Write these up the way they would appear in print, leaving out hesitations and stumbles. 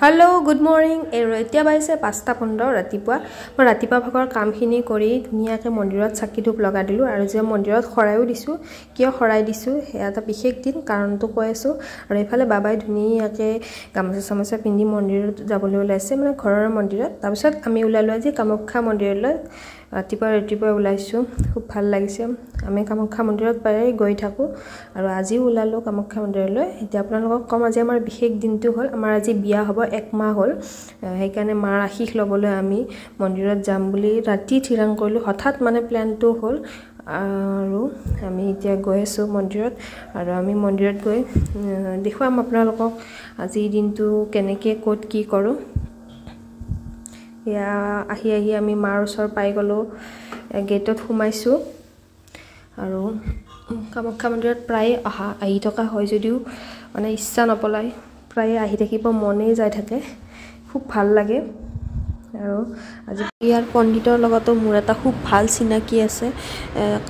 Hello' good morning. এতিয়া বাজিছে 5:15 ৰাতিপুৱা। মই ৰাতিপুৱা ভাগৰ কামখিনি কৰি ধুনীয়াকৈ মন্দিৰত চাকি ধূপ লগাই দিলোঁ আৰু যে মন্দিৰত শৰাইও দিছোঁ। কিয় শৰাই দিছোঁ সেয়া এটা বিশেষ দিন, কাৰণটো কৈ আছোঁ। আৰু এইফালে বাবাই ধুনীয়াকৈ গামোচা চামোচা পিন্ধি মন্দিৰত যাবলৈ ওলাইছে, মানে ঘৰৰ মন্দিৰত। তাৰপিছত আমি ওলালোঁ আজি কামাখ্যা মন্দিৰলৈ। ৰাতিপুৱা ৰাতিপুৱাই ওলাইছোঁ, খুব ভাল লাগিছে। আমি কামাখ্যা মন্দিৰত প্ৰায়ে গৈ থাকোঁ আৰু আজিও ওলালোঁ কামাখ্যা মন্দিৰলৈ। এতিয়া আপোনালোকক ক'ম আজি আমাৰ বিশেষ দিনটো হ'ল, আমাৰ আজি বিয়া হ'ব 1 মাহ হ'ল। সেইকাৰণে মাৰ আশীষ ল'বলৈ আমি মন্দিৰত যাম বুলি ৰাতি থিৰাং কৰিলোঁ। হঠাৎ মানে প্লেনটো হ'ল আৰু আমি এতিয়া গৈ আছোঁ মন্দিৰত। আৰু আমি মন্দিৰত গৈ দেখুৱাম আপোনালোকক আজিৰ দিনটো কেনেকৈ ক'ত কি কৰোঁ। এয়া আহি আহি আমি মাৰ ওচৰ পাই গ'লোঁ, গেটত সোমাইছোঁ। আৰু কামাখ্যা মন্দিৰত প্ৰায়ে আহি থকা হয় যদিও মানে ইচ্ছা নপলায়, প্ৰায়ে আহি থাকিব মনেই যাই থাকে, খুব ভাল লাগে। আৰু আজি ইয়াৰ পণ্ডিতৰ লগতো মোৰ এটা খুব ভাল চিনাকি আছে।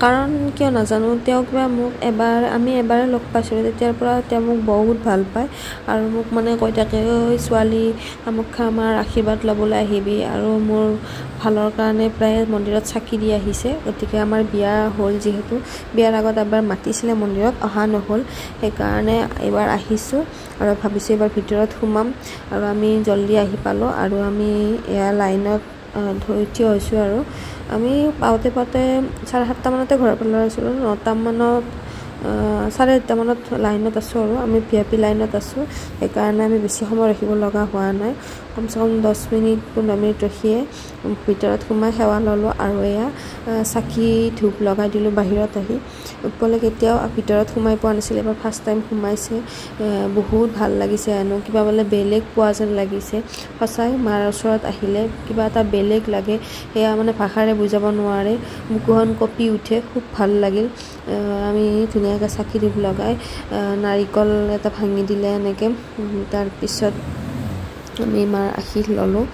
কাৰণ কিয় নাজানো, তেওঁ কিবা মোক এবাৰ আমি এবাৰে লগ পাইছিলোঁ, তেতিয়াৰ পৰা তেওঁ মোক বহুত ভাল পায় আৰু মোক মানে কৈ থাকে, ঐ ছোৱালী কামাখ্যা আমাৰ আশীৰ্বাদ ল'বলৈ আহিবি। আৰু মোৰ ভালৰ কাৰণে প্ৰায়ে মন্দিৰত চাকি দি আহিছে। গতিকে আমাৰ বিয়া হ'ল যিহেতু, বিয়াৰ আগত এবাৰ মাতিছিলে মন্দিৰত, অহা নহ'ল, সেইকাৰণে এইবাৰ আহিছোঁ আৰু ভাবিছোঁ এইবাৰ ভিতৰত সোমাম। আৰু আমি জল্দি আহি পালোঁ আৰু আমি এয়া লাইনত ধৰি থিয় হৈছোঁ। আৰু আমি পাওঁতে পাওঁতে 7:30 মানতে ঘৰৰ পৰা ওলাইছিলোঁ, 9টামানত 8:30মানত লাইনত আছোঁ। আৰু আমি VIP লাইনত আছোঁ, সেইকাৰণে আমি বেছি সময় ৰখিব লগা হোৱা নাই। কমচে কম 10 মিনিট 15 মিনিট ৰখিয়ে ভিতৰত সোমাই সেৱা ল'লোঁ আৰু এয়া চাকি ধূপ লগাই দিলোঁ। বাহিৰত আহি উৎপলে কেতিয়াও ভিতৰত সোমাই পোৱা নাছিলে, এবাৰ ফাৰ্ষ্ট টাইম সোমাইছে। বহুত ভাল লাগিছে, হেনো কিবা বোলে বেলেগ পোৱা যেন লাগিছে। সঁচাই মাৰ ওচৰত আহিলে কিবা এটা বেলেগ লাগে, সেয়া মানে ভাষাৰে বুজাব নোৱাৰে, বুকুখন কঁপি উঠে, খুব ভাল লাগিল। আমি ধুনীয়াকৈ চাকি ধূপ লগাই নাৰিকল এটা ভাঙি দিলে এনেকৈ, তাৰপিছত আমি মাৰ আশীষ ল'লোঁ।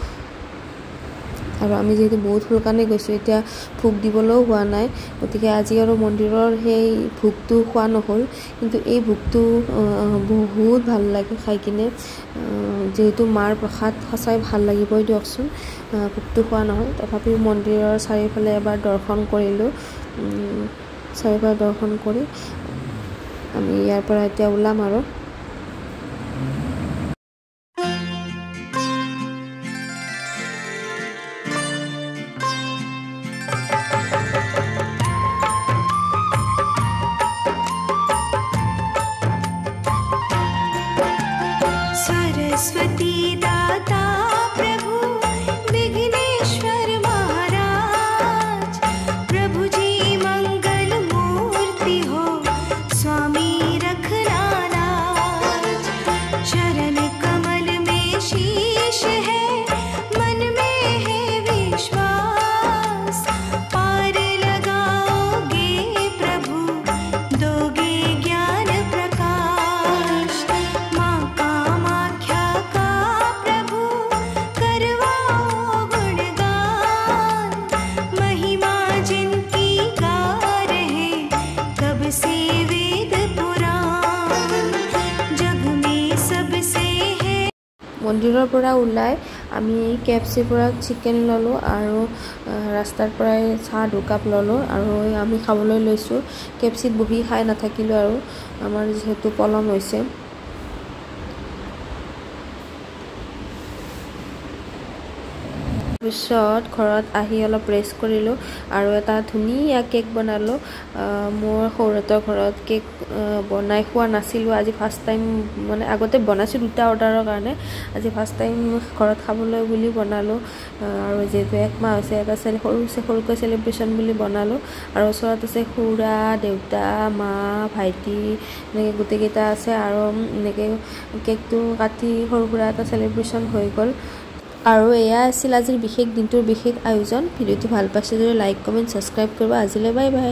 আৰু আমি যিহেতু বহুত সোনকালে গৈছোঁ, এতিয়া ভোগ দিবলৈও হোৱা নাই, গতিকে আজি আৰু মন্দিৰৰ সেই ভোগটো খোৱা নহ'ল। কিন্তু এই ভোগটো বহুত ভাল লাগে খাই কিনে, যিহেতু মাৰ প্ৰসাদ সঁচাই ভাল লাগিবই দিয়কচোন। ভোগটো খোৱা নহ'ল, তথাপিও মন্দিৰৰ চাৰিওফালে এবাৰ দৰ্শন কৰিলোঁ। চাৰিওফালে দৰ্শন কৰি আমি ইয়াৰ পৰা এতিয়া ওলাম আৰু। सरस्वती दाता प्रभु विघ्नेश्वर महाराज, प्रभु जी मंगल मूर्ति हो स्वामी रखना लाज। चरण कमल में शीश है, मन में है विश्वास, पार लगाओगे प्रभु दोगे ज्ञान प्रकाश। माँ कामाख्या का प्रभु करवाओ गुणगान, महिमा जिनकी गा रहे कब से वेद पुराण, जग में सबसे है। মন্দিৰৰ পৰা ওলাই আমি KFCৰ পৰা চিকেন ল'লোঁ আৰু ৰাস্তাৰ পৰাই চাহ 2 কাপ ল'লোঁ আৰু আমি খাবলৈ লৈছোঁ। KFCত বহি খাই নাথাকিলোঁ আৰু আমাৰ যিহেতু পলম হৈছে। তাৰপিছত ঘৰত আহি অলপ ৰেষ্ট কৰিলোঁ আৰু এটা ধুনীয়া কেক বনালোঁ। মোৰ সৌৰতৰ ঘৰত কেক বনাই খোৱা নাছিলোঁ, আজি ফাৰ্ষ্ট টাইম, মানে আগতে বনাইছোঁ 2টা অৰ্ডাৰৰ কাৰণে, আজি ফাৰ্ষ্ট টাইম ঘৰত খাবলৈ বুলি বনালোঁ। আৰু যিহেতু 1 মাহ হৈছে, এটা সৰুকৈ চেলিব্ৰেশ্যন বুলি বনালোঁ। আৰু ওচৰত আছে খুৰা, দেউতা, মা, ভাইটি, এনেকৈ গোটেইকেইটা আছে। আৰু এনেকৈ কেকটো কাটি সৰু সুৰা এটা চেলিব্ৰেশ্যন হৈ গ'ল। আৰু এয়া আছিল আজিৰ বিশেষ দিনটোৰ বিশেষ আয়োজন। ভিডিঅ'টো ভাল পাইছে যদি লাইক, কমেণ্ট, ছাবস্ক্ৰাইব কৰিব। আজিলৈ বাই বাই।